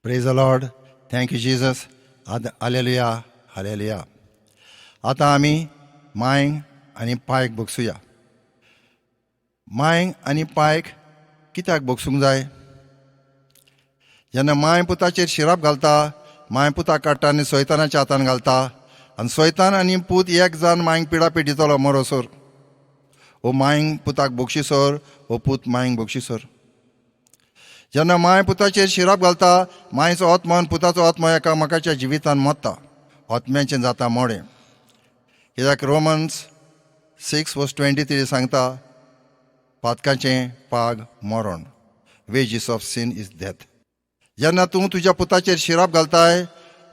Praise the Lord. Thank you Jesus. Hallelujah, hallelujah. आतां आमी मांयक आनी पायक भोगसुया. मांयक आनी पायक कित्याक भोगसूंक जाय? जेन्ना मांय पुताचेर शिराप घालता, मांय पुताक काडटा आनी सोयतानाच्या हातान घालता आनी सोयतान आनी पूत एक जावन मांयक पिडा पेटितलो मरोसर. ओ मांयक पुताक बक्षिसर, ओ पूत मांयक बक्षिसर. जेन्ना मांय पुताचेर शिराप घालता, मांयचो आत्मो आनी पुताचो आत्मो एकामेकाच्या जिवितान मरता. आत्म्याचें जाता मोडें. कित्याक Romans 6 verse 23 सांगता, पातकाचें पाग मरण. Wages of sin is death. जेन्ना तूं तुज्या पुताचेर शिराप घालताय,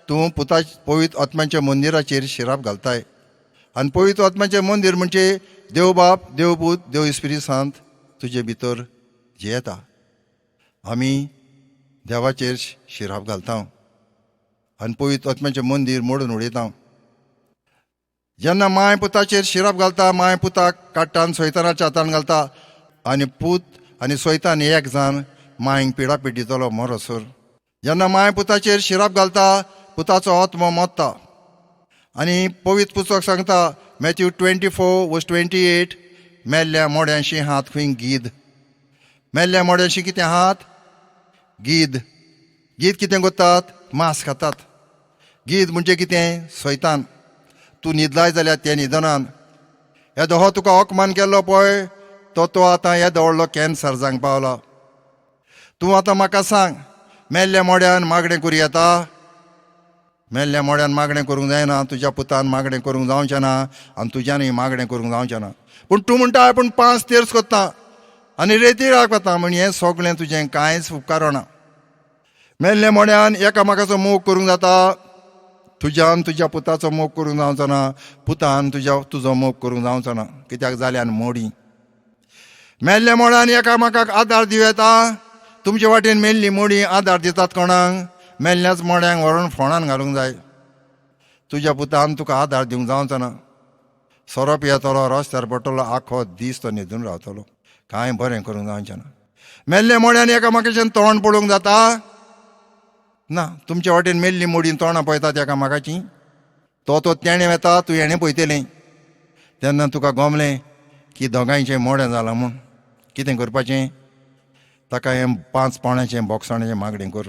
तूं पुता पवित्र आत्म्याच्या मंदिराचेर शिराप घालताय. आनी पवित्र आत्म्याचें मंदीर म्हणजे देव बाप, देवपूत, देव इस्पिरीत सांत तुजे भितर जियेता. आमी देवाचेर शिराप घालता आनी पवित्र आत्म्याचें मंदीर मोडून उडयता. जेन्ना मांय पुताचेर शिराप घालता, मांय पुताक काडटा आनी सोयतानाच्या हातान घालता आनी पूत आनी सोयतान एक जावन मांयक पिडा पेटितलो मरोसर. जेन्ना मांय पुताचेर शिराप घालता, पुताचो आत्मो मोत्ता. आनी पवित्र पुस्तक सांगता, Matthew 24 verse 28, मेल्ल्या मोड्यांशी हात खंय गीद. मेल्ल्या मोड्यांशी कितें हात? गीद. गीद कितें करतात? मांस खातात. गीद म्हणजे कितें? सैतान. तूं न्हिदलाय जाल्यार ते न्हिदनान. येदो हो तुका अपमान केल्लो पळय, तो तो आतां येदो व्हडलो कॅन्सर जावंक पावला. तूं आतां म्हाका सांग, मेल्ल्या मोड्यान मागणें करूं येता? मेल्ल्या मोड्यान मागणें करूंक जायना. तुज्या पुतान मागणें करूंक जावचें ना आनी तुज्यानूय मागणें करूंक जावचें ना. पूण तूं म्हणटा, पूण पांच तेर्स कोत्ता आनी रेतीराक वता म्हण हें सगळें तुजें कांयच उपकारना. मेल्ल्या मोड्यान एकामेकाचो मोग करूंक जाता? तुज्यान तुज्या पुताचो मोग करूंक जावचो ना, पुतान तुज्या तुजो मोग करूंक जावचो ना. कित्याक? जाल्यान मोडी. मेल्ल्या मोड्यान एकामेकाक आदार दिवं येता? तुमचे वाटेन मेल्ली मोडी आदार दितात कोणाक? मेल्ल्याच मोड्यांक व्हरून फोणान घालूंक जाय. तुज्या पुतान तुका आदार दिवंक जावचो ना. सोरो पियेतलो, रस्त्यार पडटलो, आख्खो दीस तो न्हिदून रावतलो. कांय बरें करूंक जावचें ना. मेल्ल्या मोड्यान एकामेकाच्यान तोंड पळोवंक जाता? ना. तुमच्या वाटेन मेल्ली मोडी तोंडां पळयतात एकामेकाची? तो तो तेणें वेता, तूं हेणें पळयतलें. तेन्ना तुका गोमलें की दोगांयचें मोडें जालां म्हूण. कितें करपाचें? ताका हें 5 पावण्याचें बोगसाण्याचें मागणें कर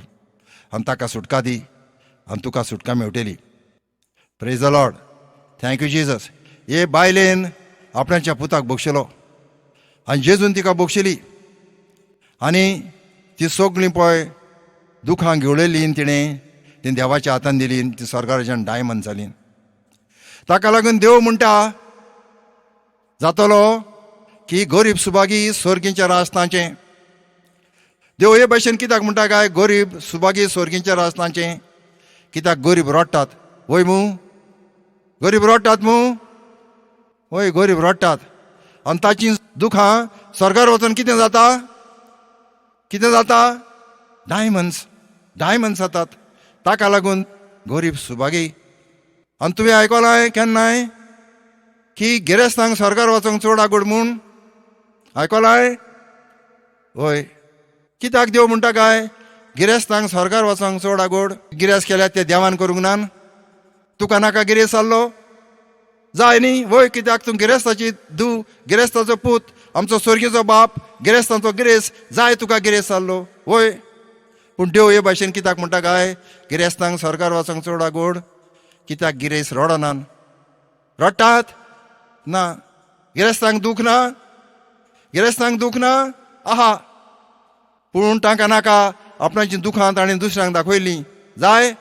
आनी ताका सुटका दी आनी तुका सुटका मेवटली. Praise the Lord. Thank you Jesus. हे बायलेन आपणाच्या पुताक बक्षिलो आनी जेजून तिका बक्षिली. आनी ती सगळीं पळय दुखां घेवळयलीं तिणें, ती देवाच्या हातान दिली, ती स्वर्गाराच्यान डायमंड जाली. ताका लागून देव म्हणटा जातलो की गरीब सुभागी, स्वर्गींच्या राजतांचें. देव हे भाशेन कित्याक म्हणटा काय, गरीब सुभागी, स्वर्गींच्या राजतांचें? कित्याक गरीब रडटात. वय मू? गरीब रडटात मू? वय, गरीब रडटात. आनी ताची दुखां स्वर्गार वचून कितें जाता? कितें जाता? डायमंड्स, डायमंड्स जातात. ताका लागून गरीब सुभागी. आनी तुवें आयकलां केन्नाय की गिरेस्तांक स्वर्गार वचोंक चड आगोड म्हूण? आयकलाय? वय. कित्याक देव म्हणटा काय गिरेस्तांक स्वर्गार वचोंक चड आगोड? गिरेस्त केल्यार ते देवान करूंक ना? तुका नाका गिरेस्त जाल्लो? जाय न्ही? वय. कित्याक तूं गिरेस्ताची धूव, गिरेस्ताचो पूत. आमचो स्वर्गीचो बाप गिरेस्तांचो गिरेस्त. जाय तुका गिरेस्त जाल्लो? वय. पूण देव हे भाशेन कित्याक म्हणटा काय गिरेस्तांक स्वर्गार वचोंक चड आगोड? कित्याक गिरेस्त रडनान. रडटात? ना. गिरेस्तांक दूख ना? गिरेस्तांक दूख ना? आहा. पूण तांकां नाका आपणाची दुखां ताणें दुसऱ्यांक दाखयलीं जाय.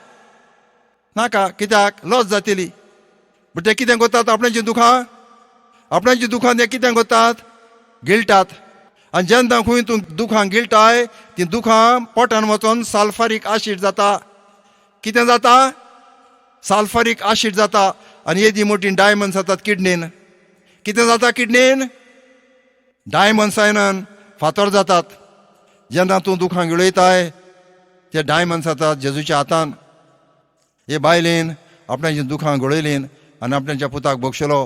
नाका. कित्याक? लज जातली. पूण ते कितें करतात आपणाची दुखां? आपणाची दुखां ते कितें करतात? गिळटात. आनी जेन्ना खंय तूं दुखां गिळटाय, ती दुखां पोटान वचोन साल्फारीक आशीड जाता. कितें जाता? साल्फारीक आशीड जाता. आनी येदी मोटी डायमंड्स जातात किडनीन. कितें जाता किडनीन? डायमंड्स जायनान, फातर जातात. जेन्ना तूं दुखां गिळयताय, ते डायमंड्स जातात जेजूच्या हातान. हे बायलेन आपणाची दुखां गळयलीं आनी आपणाच्या पुताक बक्षलो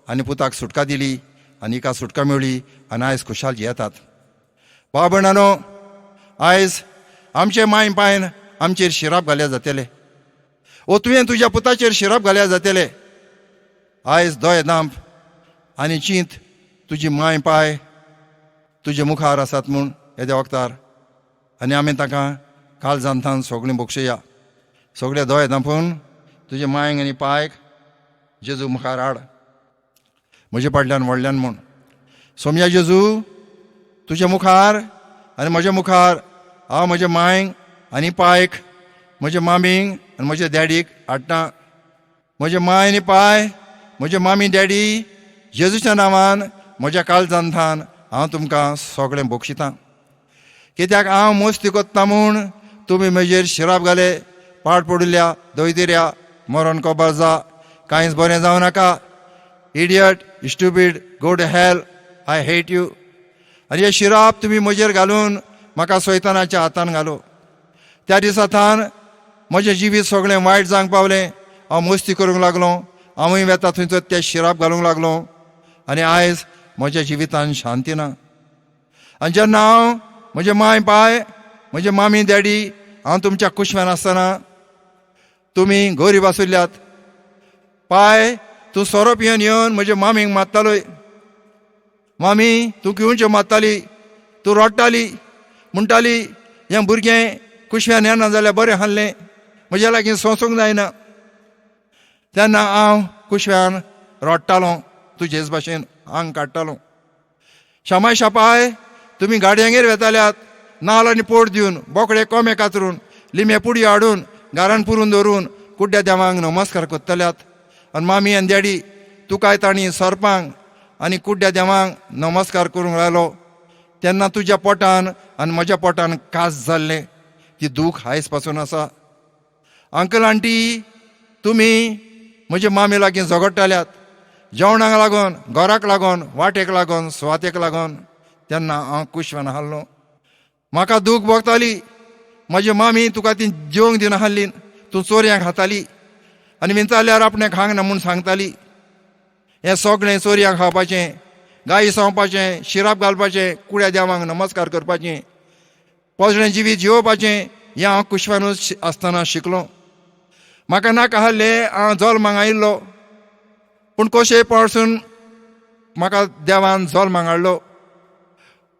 आनी पुताक सुटका दिली आनी हिका सुटका मेळ्ळी आनी आयज खुशाल जियेतात. भाव भयणानो, आयज आमचे माय पायन आमचेर शिराप घाल्या जातले, ओ तुवें तुज्या पुताचेर शिराप घाल्या जातले. आयज दोळे दांप आनी चींत तुजी मांय पाय तुजे मुखार आसात म्हूण येद्या वखतार, आनी आमी तांकां काळजांतान सगळीं बक्षुया. सगळे दोळे दांपून तुजे मांयक आनी पायक जेजू मुखार हाड, म्हजे फाटल्यान व्हडल्यान म्हूण. सोमया जेजू, तुज्या मुखार आनी म्हज्या मुखार हांव म्हज्या मांयक आनी पायक, म्हज्या मामीक आनी म्हज्या डॅडीक हाडटा. म्हजे मांय आनी पाय, म्हजे मामी डॅडी, जेजूच्या नांवान म्हज्या काळजांतान हांव तुमकां सगळें बक्षितां. कित्याक हांव मस्ती कोत्ता म्हूण तुमी म्हजेर शिराप घाले. पाड पडिल्ल्या दयदिऱ्या, मरण कबर जा, कांयच बरें जावं नाका, idiot, stupid, go to hell, I hate you. आनी हे शिराप तुमी म्हजेर घालून म्हाका सैतानाच्या हातान घालो. त्या दिसा थावन म्हजें जिवीत सगळें वायट जावंक पावलें. हांव मस्ती करूंक लागलो, हांवूय वेता थंयसर ते शिराप घालूंक लागलो, आनी आयज म्हज्या जिवितान शांती ना. आनी जेन्ना हांव म्हजे मांय पाय, म्हजे मामी डॅडी, हांव तुमच्या कुशव्यान आसतना तुमी गरीब आशिल्ल्यात. पाय तूं सोरो पिवन येवन म्हजे मामीक मारतालोय. मामी तूं किवच्यो मारताली, तूं रडटाली, म्हणटाली हें भुरगें कुशव्यान येना जाल्यार बरें आहलें, म्हज्या लागीं सोंसूंक जायना. तेन्ना हांव कुशव्यान रडटालो, तुजेच भाशेन आंग काडटालो. शामाय शापाय तुमी गाडयांगेर वेताल्यात, नाल आनी पोट दिवन, बोकडे कोमे कातरून, लिमे पुडी हाडून घरान पुरून दवरून कुड्ड्या देवांक नमस्कार करतल्यात. आनी मामी आनी डॅडी तुकाय तांणी सोरपांक आनी कुड्ड्या देवांक नमस्कार करूंक लायलो. तेन्ना तुज्या पोटान आनी म्हज्या पोटान कास जाल्लें, ती दूख आयज पासून आसा. अंकल आंटी तुमी म्हजे मामी लागीं झगडटाल्यात, जेवणाक लागून, घराक लागून, वाटेक लागून, सुवातेक लागून. तेन्ना हांव कुशवान आहलो, म्हाका दूख भोगताली. म्हजी मामी तुका ती जेवंक दिना आहली, तूं चोरयांक खाताली आनी विंचाल्यार आपणें खावंक ना म्हूण सांगताली. हें सगळें चोरयांक खावपाचें, गायी संवपाचें, शिराप घालपाचें, कुड्या देवांक नमस्कार करपाचें, पोजडें जिवीत जिवोवपाचें, हें हांव कुशवानूच आसतना शिकलो. म्हाका नाका आहलें हांव जल्माक आयिल्लो, पूण कशें पासून म्हाका देवान जल्माक हाडलो.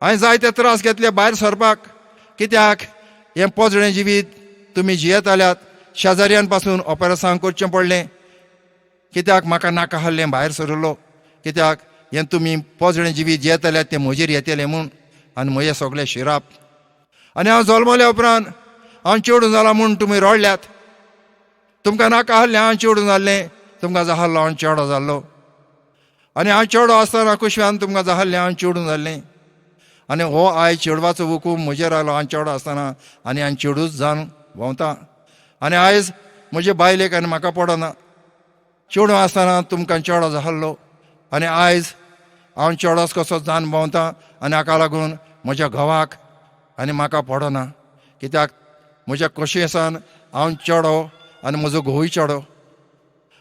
हांवें जायते त्रास घेतले भायर सरपाक, कित्याक हें पोजडें जिवीत तुमी जियेताल्यात. शेजाऱ्यान पासून ऑपरेसांव करचें पडलें, कित्याक म्हाका नाका आहलें भायर सरिल्लो, कित्याक हें तुमी पोजडें जिवीत जियेताल्यात तें म्हजेर येतलें म्हूण, आनी म्हजें सगळें शिराप. आनी हांव जल्मल्या उपरांत हांव चेडूं जालां म्हूण तुमी रडल्यात. तुमकां नाका आहलें हांव चेडूं जाल्लें, तुमकां जाल्लो हांव चेडो जाल्लो. आनी हांव चेडो आसतना कुशव्यान तुमकां जाल्लें हांव चेडूं जाल्लें. आनी हो आयज चेडवाचो हुकूम म्हजेर आयलो हांव चेडो आसतना, आनी हांव चेडूच जावन भोंवता. आनी आयज म्हजे बायलेक आनी म्हाका पडना. चेडूं आसतना तुमकां चेडो जाल्लो, आनी आयज हांव चेडोच कसो जावन भोंवता, आनी हाका लागून म्हज्या घोवाक आनी म्हाका पडना, कित्याक म्हज्या कोशेसान हांव चेडो आनी म्हजो घोवूय चेडो.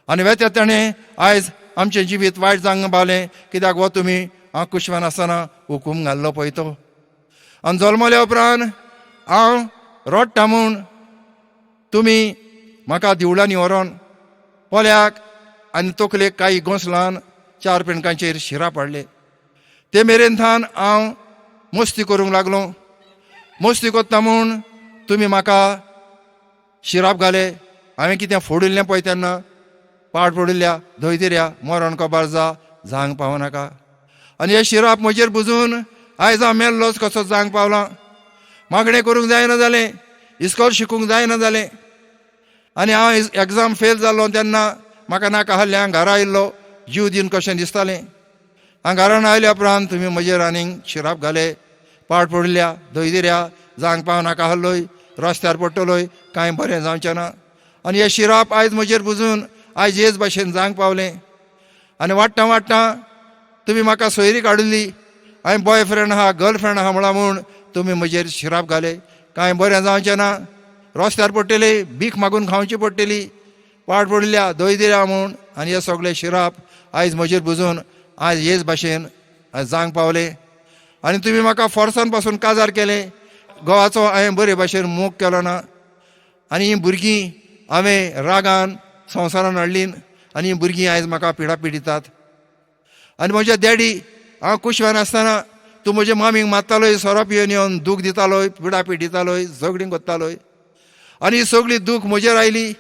आनी वेता ताणें आयज आमचें जिवीत वायट जावंक पावलें, कित्याक हो तुमी हांव कुशवान आसतना हुकूम घाल्लो पळय तो. आनी जल्मल्या उपरांत हांव रडटा म्हूण तुमी म्हाका दिवळांनी व्हरोन पोल्याक आनी तकलेक कांय गोंसलान चार पेंडकांचेर शिरा पडले. ते मेरेन थावन हांव मस्ती करूंक लागलो. मस्ती कोत्ता म्हूण तुमी म्हाका शिराप घाले. हांवें कितें फोडिल्लें पळय तेन्ना, पाड पडिल्ल्या धंयदिऱ्या, मरण कबार जा, जावंक पावनाका. आनी हे शिराप म्हजेर बुजून आयज हांव मेल्लोच कसो जावंक पावलां. मागणें करूंक जायना जालें, इस्कोल शिकूंक जायना जालें. आनी हांव एग्जाम फेल जालो तेन्ना म्हाका नाका आहलें हांव घरा आयिल्लो, जीव दिवन कशें दिसतालें. हांव घरान आयल्या उपरांत तुमी म्हजेर आनीक शिराप घाले, पाड पडिल्ल्या धंयदिऱ्या, जावंक पावनाका आहलोय, रस्त्यार पडटलोय, कांय बरें जावचें ना. आनी हे शिराप आयज म्हजेर बुजून आयज हेच भाशेन जावंक पावलें. आनी वाडटा वाडटा तुमी म्हाका सोयरी काडिल्ली, हांवें बॉयफ्रेंड आहा, गर्लफ्रेंड आहा म्हळां म्हूण तुमी म्हजेर शिराप घाले. कांय बरें जावचें ना, रस्त्यार पडटली, भीक मागून खावची पडटली, पाड पडिल्ल्या धंयदिऱ्या म्हूण. आनी हे सगळे शिराप आयज म्हजेर बुजून आयज हेच भाशेन आयज जावंक पावले. आनी तुमी म्हाका फोर्सान पासून काजार केलें. घोवाचो हांवें बरे भाशेन मोग केलो ना. आनी हीं भुरगीं हांवें रागान संवसारान हाडलीं आनी हीं भुरगीं आयज म्हाका पिडा पिडितात. आनी म्हज्या डॅडी, हांव कुशवान आसतना तूं म्हज्या मामीक मारतालोय, सोरो पिवन येवन दूख दितालोय, पिडा पिडितालोय, झगडीं करतालोय आनी ही सगळी दूख म्हजेर आयली.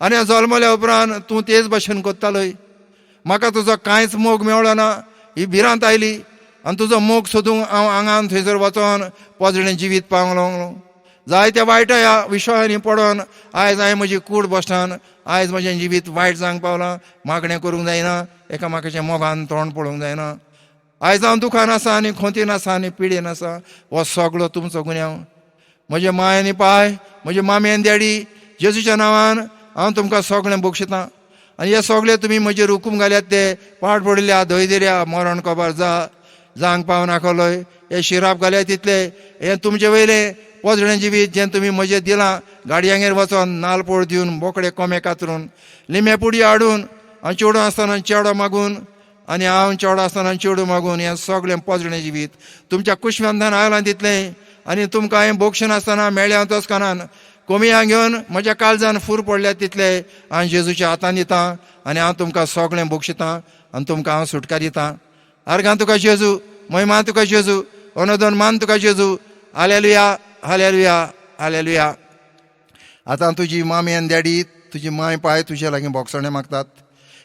आनी हांव जल्मल्या उपरांत तूं तेच भाशेन करतालोय. म्हाका तुजो कांयच मोग मेळ्ळो ना, ही भिरांत आयली आनी तुजो मोग सोदूंक हांव आंगान थंयसर वचोन पोजडें जिवीत पावंक लागलो. जायत्या वायट ह्या विशयांनी पडोन आयज हांवें म्हजी कूड बसतान आयज म्हजें जिवीत वायट जावंक पावलां. मागणें करूंक जायना, एकामेकाच्या मोगान तोंड पळोवंक जायना. आयज हांव दुखान आसा आनी खोंतीन आसा आनी पिडेन आसा. हो सगळो तुमचो गुन्यांव. म्हजे माय आनी पाय, म्हजे मामी आनी डॅडी, जेजूच्या नांवान हांव तुमकां सगळें बक्षितां. आनी हे सगळे तुमी म्हजेर हुकूम घाल्यात ते पाड पडिल्ल्या दयदिऱ्या मरण कबर जा जावंक पावनाकलोय. हे शिराप घाल्यात तितले हें तुमचे वयलें पोजडें जिवीत जें तुमी म्हजेर दिलां, गाडयांगेर वचोन नालपोळ दिवन, बोकडे कोमे कातरून, लिंबे पुडी हाडून, हांव चेडूं आसतना चेडो मागून आनी हांव चेडो आसतना चेडूं मागून, हें सगळें पोजडें जिवीत तुमच्या कुशव्यांतल्यान आयलां तितलें. आनी तुमकां हांवें बोगशें नासतना मेळ्ळें हांव तोस्कानान कोमियां घेवन म्हज्या काळजान फूर पडल्या तितले हांव जेजूच्या हातान दितां आनी हांव तुमकां सगळें बक्षितां आनी तुमकां हांव सुटका दितां. आर्गां तुका जेजू, महिमा तुका जेजू, अनोदन मान तुका जेजू. Hallelujah, hallelujah, hallelujah. आतां तुजी मामी आनी डॅडी, तुजी माय पाय तुजे लागीं बोगसणें मागतात.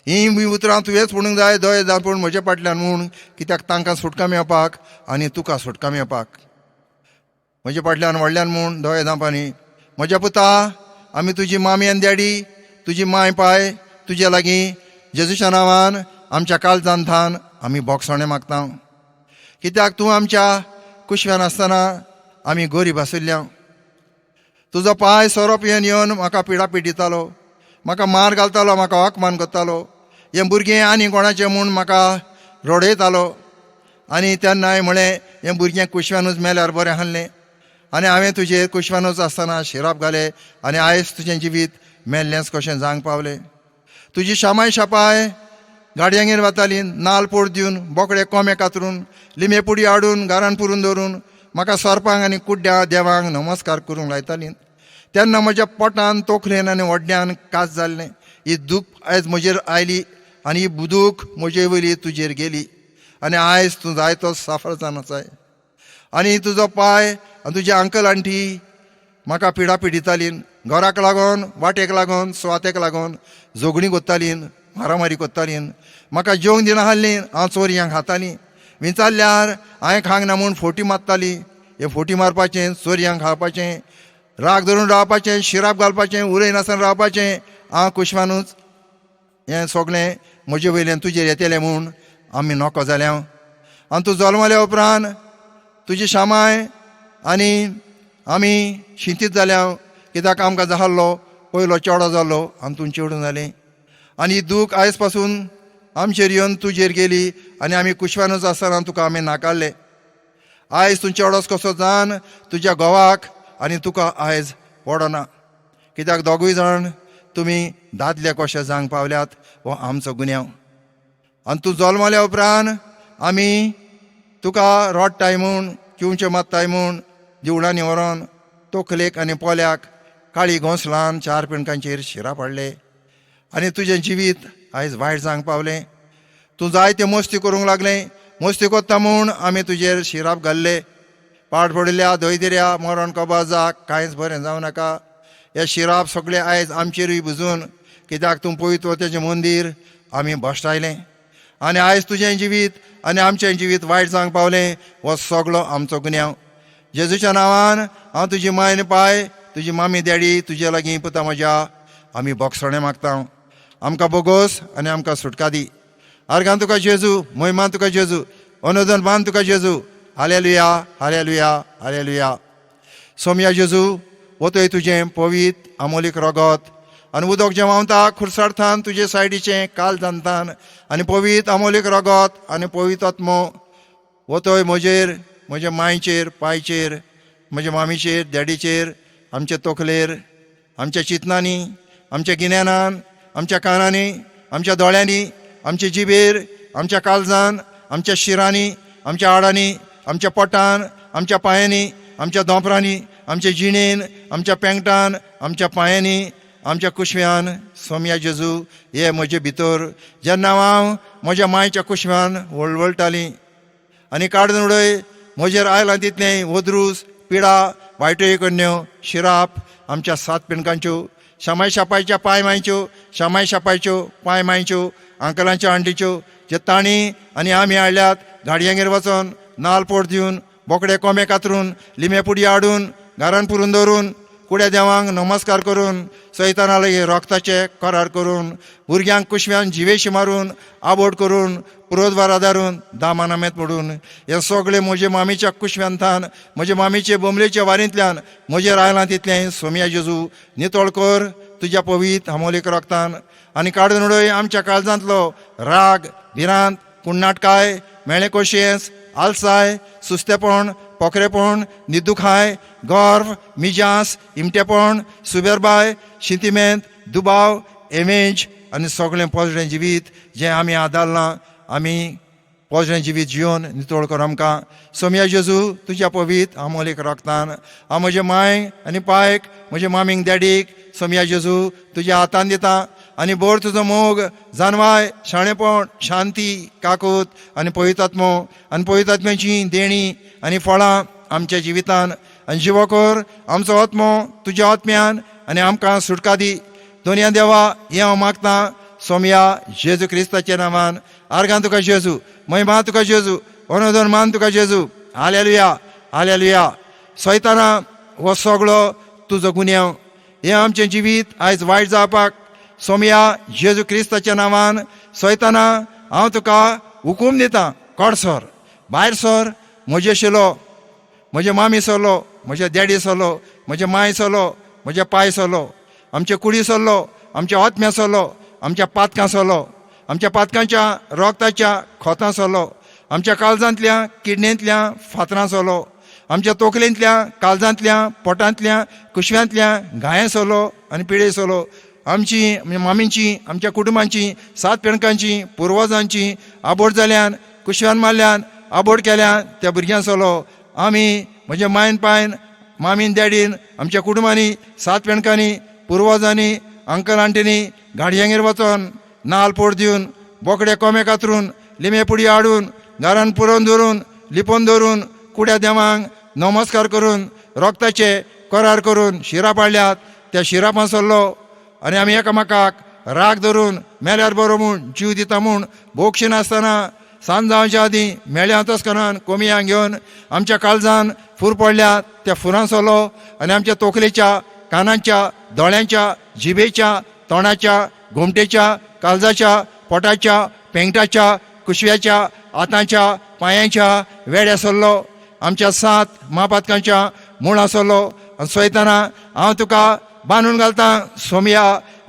हीं उतरां तुवेंच म्हणूंक जाय, दोळे धांपून म्हज्या फाटल्यान म्हूण, कित्याक तांकां सुटका मेळपाक आनी तुका सुटका मेळपाक. म्हज्या फाटल्यान व्हडल्यान म्हूण, दोळे धांपानी. म्हज्या पुता, आमी तुजी मामी आनी डॅडी, तुजी माय पाय तुजे लागीं जेजूच्या नांवान आमच्या काळजान थावन आमी बोगसणें मागता, कित्याक तूं आमच्या कुशव्यान आसतना आमी गरीब आशिल्ल्या. तुजो पाय सोरो पिवन येवन म्हाका पिडा पिडितालो, म्हाका मार घालतालो, म्हाका अपमान करतालो. हें भुरगें आनी कोणाचें म्हूण म्हाका रडयतालो. आनी तेन्ना हांवें म्हळें, हें भुरगें कुशव्यानूच मेल्यार बरें आहलें. आनी हांवें तुजेर कुशव्यानूच आसतना शिराप घाले आनी आयज तुजें जिवीत मेल्लेंच कशें जावंक पावलें. तुजी शामाय शापाय गाडयांगेर वताली, नाल पोड दिवन, बोकडे कोमे कातरून, लिंबे पुडी हाडून घरान पुरून दवरून म्हाका सोरपांक आनी कुड्ड्या देवांक नमस्कार करूंक लायताली. तेन्ना म्हज्या पोटान, तोखलेन आनी वड्ड्यान कास जाल्लें. ही दूख आयज म्हजेर आयली आनी ही दूख म्हजे वयली तुजेर गेली आनी आयज तूं जायतो साफर जावन आसाय. आनी तुजो पाय आनी तुजी अंकल आंटी म्हाका पिडा पिडिताली, घराक लागून, वाटेक लागून, सुवातेक लागून झगडीं कोत्तालीं, मारामारी कोत्तालीं. म्हाका जेवंक दिनासलीं, हांव चोरयांक खातालीं. विचारल्यार हांवें खावंक ना म्हूण फोटी मारताली. हें फोटी मारपाचें, चोरयांक खावपाचें, राग धरून रावपाचें, शिराप घालपाचें, उलयनासतना रावपाचें, हांव कुशवानूच हें सगळें म्हजे वयल्यान तुजेर येतलें म्हूण आमी नको जाल्या. आनी तूं जल्मल्या उपरांत तुजी शामाय आनी आमी शिंतीत जाल्या, कित्याक आमकां जाल्लो पयलो चेडो जालो आनी तूं चेडूं जालें. आनी ही दूख आयज पासून आमचेर येवन तुजेर गेली आनी आमी कुशवानूच आसतना तुका आमी नाकारले. आयज तूं चेडोच कसो जावन तुज्या घोवाक आनी तुका आयज पडना, कित्याक दोगूय जाण तुमी दादले कशे जावंक पावल्यात. हो आमचो गुन्यांव. आनी तूं जल्मल्या उपरांत आमी तुका रोडटाय म्हूण, किंवचे मात्ताय म्हूण दिवळांनी व्हरोन तोखलेक आनी पोल्याक काळी घोंस ल्हान चार पिणकांचेर शिरा पडले आनी तुजें जिवीत आयज वायट जावंक पावलें. तूं जायते मस्ती करूंक लागलें. मस्ती कोत्ता म्हूण आमी तुजेर शिराप घाल्ले. पाड पडिल्ल्या दयदिऱ्या मरण कबाजाक कांयच बरें जावं नाका. हे शिराप सगळे आयज आमचेरूय बुजून, कित्याक तूं पवित्र तेजें मंदीर आमी भश्टायलें आनी आयज तुजें जिवीत आनी आमचें जिवीत वायट जावंक पावलें. हो सगळो आमचो गुन्यांव. जेजूच्या नांवान हांव तुजी माय आनी पाय, तुजी मामी डॅडी तुजे लागीं पुता म्हज्या आमी बोगसणें मागता. आमकां बोगोस आनी आमकां सुटका दी. आर्गां तुका जेजू, महिमा तुका जेजू, अनुदान मान तुका जेजू. Hallelujah, hallelujah, hallelujah. सोमया जेजू, वतय तुजें पवीत आमोलीक रगत आनी उदक जें व्हांवता खुर्सार्थान तुजे सायडीचें काल जाणतान आनी पवीत आमोलीक रगत आनी पवीत आत्मो वतय म्हजेर, म्हज्या मायचेर, पायचेर, म्हज्या मामीचेर, डॅडीचेर, आमच्या तोखलेर, आमच्या चिंतनांनी, आमच्या गिन्यानान, आमच्या कानांनी, आमच्या दोळ्यांनी, आमच्या जिबेर, आमच्या काळजान, आमच्या शिरांनी, आमच्या हाडांनी, आमच्या पोटान, आमच्या पांयांनी, आमच्या दोंपरांनी, आमचे जिणेन, आमच्या पेंगटान, आमच्या पांयांनी, आमच्या कुशव्यान. सोमया जेजू हे म्हजे भितर. जेन्ना हांव म्हज्या मायच्या कुशव्यान वळवळटाली आनी काडून उडय म्हजेर आयलां तितलें वद्रूस, पिडा, वायटयो कन्यो, शिराप आमच्या सात पिणकांच्यो, शामाय शापायच्या पांय मायच्यो, शामाय शापायच्यो पांय मायच्यो, अंकलांच्यो आंटीच्यो, जे तांणी आनी आमी हाडल्यात गाडयांगेर वचोन नाल पोट दिवन, बोकडे कोंबे कातरून, लिमे पुडी हाडून घरान पुरून दवरून, कुड्या देवांक नमस्कार करून, सैताना लागीं रोगताचे करार करून, भुरग्यांक कुशव्यान जिवेशी मारून, आबोट करून, पुरोद्वार आदारून, दामानामेत मोडून, हे सगळे म्हजे मामीच्या कुशव्यांथान, म्हजे मामीचे बोमलेच्या वारींतल्यान म्हजेर आयलां तितलें सोमया जेजू नितळ कर तुज्या पवीत हामोलीक रोगतान. आनी काडून उडय आमच्या काळजांतलो राग, भिरांत, कुण्णाटकाय, मेळे कोशेंस, आलसाय, सुस्तेपण, पोखरेपण, निदुखाय, गर्व, मिजास, इमटेपण, सुबेरबाय, शिंतिमेंत, दुबाव, एमेज आनी सगळें पोजडें जिवीत जें आमी आदारलां, आमी पोजडें जिवीत जिवन नितळ कर आमकां. सोमया जेजू तुज्या पवीत आमोलीक रोगतान हांव म्हजे मांय आनी पायक, म्हजे मामीक डॅडीक सोमया जेजू तुज्या हातान दिता. आनी बोर तुजो मोग, जानवाय, शाणेपण, शांती, काकूत आनी पवितात्मो आनी पवितात्म्याची देणी आनी फळां आमच्या जिवितान आनी जिवो कर आमचो आत्मो तुज्या आत्म्यान आनी आमकां सुटका दी. दोनया देवा हें हांव मागतां सोमया जेजू क्रिस्ताच्या नांवान. आर्गां तुका जेजू, महिमा तुका जेजू, अनोदन मान तुका जेजू. Hallelujah, hallelujah. सैताना हो सगळो तुजो गुन्यांव. हें आमचें जिवीत आयज वायट जावपाक सोमया जेजू क्रिस्ताच्या नांवान सैताना हांव तुका हुकूम दिता, कोडसर भायर सर. म्हजे शिलो, म्हजे मामी सरलो, म्हजे डॅडी सरलो, म्हजे मांय सरलो, म्हजे पाय सरलो, आमचे कुडी सरलो, आमच्या आत्म्या सरलो, आमच्या पातकां सरलो, आमच्या पातकांच्या रोगताच्या खोतां सरलो, आमच्या काळजांतल्या किडणेंतल्या फातरां सरलो, आमच्या तोखलेंतल्या, काळजांतल्या, पोटांतल्या, कुशव्यांतल्या घायां सरलो आनी पिडे सरलो. आमची, मामींची, आमच्या कुटुंबांची, सात पेणकांची, पुर्वजांची आबोट जाल्यान, कुशव्यान मारल्यान, आबोट केल्यान त्या भुरग्यां सरलो. आमी म्हज्या मायन पायन, मामीन डॅडीन, आमच्या कुटुंबांनी, सात पेणकांनी, पुर्वजांनी, अंकल आंटीनी गाडयांगेर वचोन नाल पोट दिवन, बोकडे कोंबे कातरून, लिमे पुडी हाडून घरान पुरोवन दवरून, लिपोवन दवरून, कुड्या देवांक नमस्कार करून, रोगताचे करार करून शिरा पाडल्यात त्या शिरापां सरलो. आनी आमी एकामेकाक राग धरून मेल्यार बरो म्हूण जीव दिता म्हूण भोगशी नासतना सांज जावच्या आदीं मेळ्या तस्करान कोमियांक घेवन आमच्या काळजान फूर पडल्या त्या फुरां सरलो. आनी आमच्या तोखलेच्या, कानांच्या, दोळ्यांच्या, जिबेच्या, तोंडाच्या, गोमटेच्या, काळजाच्या, पोटाच्या, पेंगटाच्या, कुशव्याच्या, हातांच्या, पांयांच्या वेड्या सरलो. आमच्या सात म्हापातकांच्या मुळां सरलो. आनी सोयताना हांव तुका बांदून घालता सोमया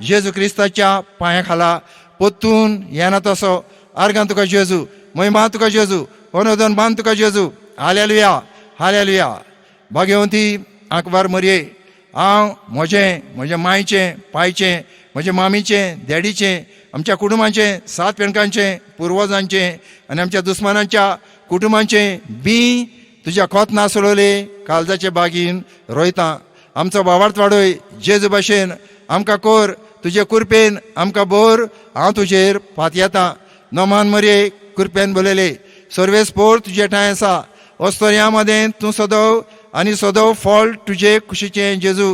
जेजू क्रिस्ताच्या पांया खाला, पोत्तून येना तसो. आर्गां तुका जेजू, महिमा तुका जेजू, अनोदन मान तुका जेजू. Hallelujah, hallelujah. भाग्यवंती आंकवार मरये, हांव म्हजें, म्हज्या मायचें, पायचें, म्हज्या मामीचें, डॅडीचें, आमच्या कुटुंबाचें, सात पेणकांचें, पुर्वजांचें आनी आमच्या दुस्मानांच्या कुटुंबांचें बी तुज्या खोत नासलोले काळजाचे बागीन रोयता. आमचो भावार्थ वाडय जेजू भाशेन आमकां कोर, तुजे कुरपेन आमकां बोर. हांव तुजेर पातयेता. नमान मरये कुरपेन बोलयले सर्वेस पोर तुजे ठांय आसा. अस्तोर्या मदें तूं सदव आनी सदव फळ तुजे कुशीचें जेजू.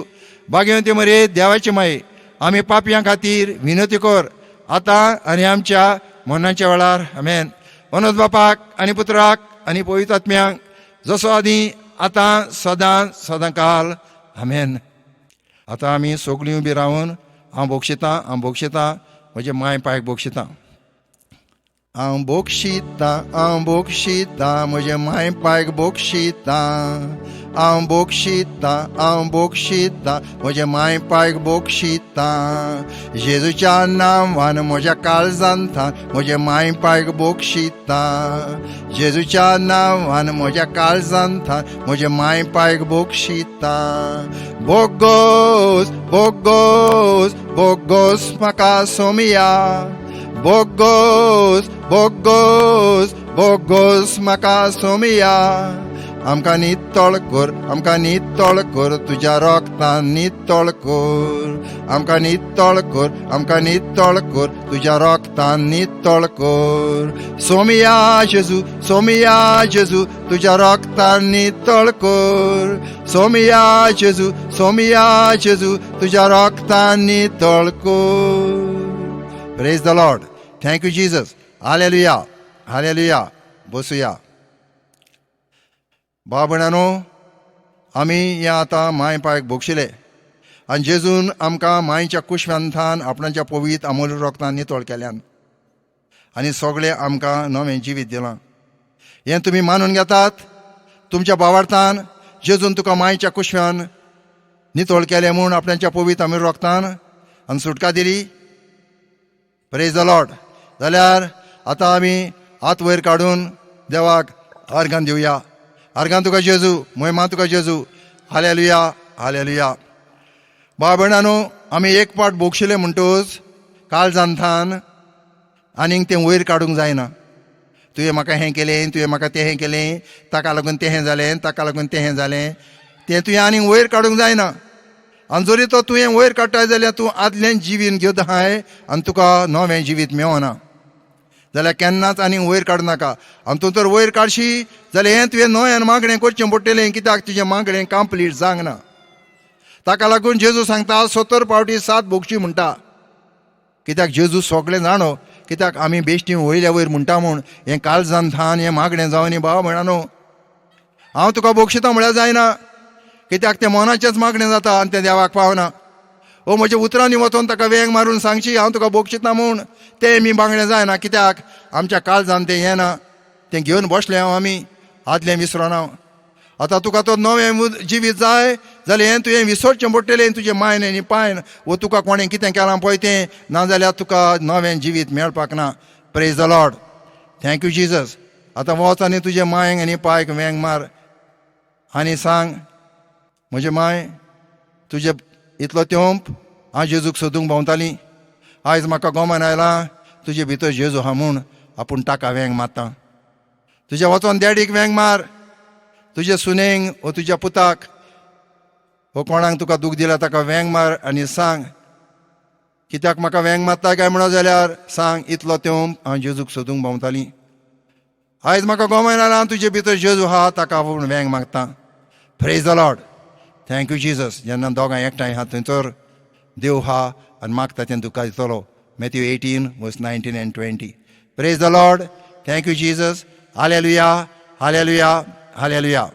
भाग्यवंती मरये देवाचे माये, आमी पापयां खातीर विनती कर आतां आनी आमच्या मनाच्या वेळार. आमेन. अनोद बापाक आनी पुत्राक आनी पवित्र आत्म्यांक, जसो आदी आतां सदां सदां काल. आमेन. आतां आमी सगळीं उबी रावन हांव बोगशितां, हांव बोगशितां, म्हजे मांय पायक बोगशितां. हांव बोगशितां, हांव बोगशितां, म्हजे मांय पायक बोगशितां. हांव बोगशितां, हांव बोगशितां, म्हजे मांय पायक बोगशितां. जेजूच्या नांवान म्हज्या काळजान थान म्हजे मांय पायक बोगशितां. जेजूच्या नांवान म्हज्या काळजान थान म्हजे मांय पायक बोगशितां. बोगोस, बोगोस, बोगोस म्हाका सोमया. बोगोस, बोगोस, बोगोस म्हाका सोमया. आमकां नितळ कर, आमकां नितळ कर, तुज्या रोगतान नितळ कर, आमकां नितळ कर, आमकां नितळ कर, तुज्या रोगतान नितळ कर. सोमिया जेजू, सोमिया जेजू, तुज्या रोगतान नितळ कर. सोमिया जेजू, सोमिया जेजू, तुज्या रोगतान नितळ कर. Praise the Lord. Thank you Jesus. Hallelujah, hallelujah. बसुया. भाव भयणानो, आमी हें आतां मांय पायक भोगशिले आनी जेजून आमकां मांयच्या कुशव्यांथान आपणाच्या पवीत अमूल्य रोगतान नितळ केल्यान आनी सगळें आमकां नवें जिवीत दिलां. हें तुमी मानून घेतात तुमच्या भावार्थान? जेजून तुका मांयच्या कुशव्यान नितळ केलें म्हूण आपणाच्या पवीत अमूल्य रोगतान आनी सुटका दिली. Praise the Lord. जाल्यार आतां आमी हात वयर काडून देवाक आर्गां दिवया. आर्गां तुका जेजू, मोयमा तुका जेजू. Hallelujah, hallelujah. भाव भयणानो, आमी एक पाट भोगशिले म्हणटूच काळजांथान आनीक तें वयर काडूंक जायना. तुवें म्हाका हें केलें, तुवें म्हाका तें हें केलें, ताका लागून तें हें जालें, ताका लागून तें हें जालें, तें तुवें आनीक वयर काडूंक जायना. आनी जरी तो तुवें वयर काडटाय जाल्यार तूं आदलें जिवीन घेवन आहाय आनी तुका नवें जिवीत मेवना. जाल्यार केन्नाच आनी वयर काडूं नाका. आनी तूं तर वयर काडशी जाल्यार हें तुवें नव्यान मागणें करचें पडटलें, कित्याक तुजें मागणें कंप्लीट जावंक ना. ताका लागून जेजू सांगता 70 फावटी 7 भोगशी म्हणटा, कित्याक जेजू सगळें जाणो, कित्याक आमी बेश्टी वयल्या वयर म्हणटा म्हूण हें काळजान थान हें मागणें जावनी. भाव भयणानो, हांव तुका भोगशिता म्हळ्यार जायना, कित्याक तें मनाचेंच मागणें जाता आनी तें देवाक पावना. ओ म्हज्या उतरांनी वचोन ताका वेंग मारून सांगची हांव तुका भोगशिता म्हूण, तें मी मागणें जायना, कित्याक आमच्या काळजान तें येना. तें घेवन बसलें हांव, आमी आदलें विसरोना. आतां तुका तो नवें जिवीत जाय जाल्यार हें तुवें विसरचें पडटलें, तुजें मायन आनी पायन वो तुका कोणें कितें केलां पळय तें, नाजाल्यार तुका नवें जिवीत मेळपाक ना. Praise the Lord. Thank you Jesus. आतां वच आनी तुजे मायक आनी पायक वेंग मार आनी सांग, म्हजे माय, तुजे इतलो तेंप हांव जेजूक सोदूंक भोंवताली, आयज म्हाका गोमान आयलां तुजे भितर जेजू आहा म्हूण. आपूण ताका वेंग मारता. तुज्या वचोन डॅडीक वेंग मार, तुजे सुनेंक वो तुज्या पुताक वो कोणाक तुका दूख दिला ताका वेंग मार आनी सांग, कित्याक म्हाका वेंग मारता काय म्हणत जाल्यार सांग, इतलो तेंप हांव जेजूक सोदूंक भोंवताली, आयज म्हाका गोमान आयलां तुजे भितर जेजू आहा, ताका आपूण वेंग मागता. Praise the Lord. Thank you Jesus. जेन्ना दोगां एकठांय आहा थंयसर देव आहा आनी मागता तें तुका दितलो. Matthew 18 verse 19 and 20. Praise the Lord. Thank you Jesus. Hallelujah, hallelujah, hallelujah.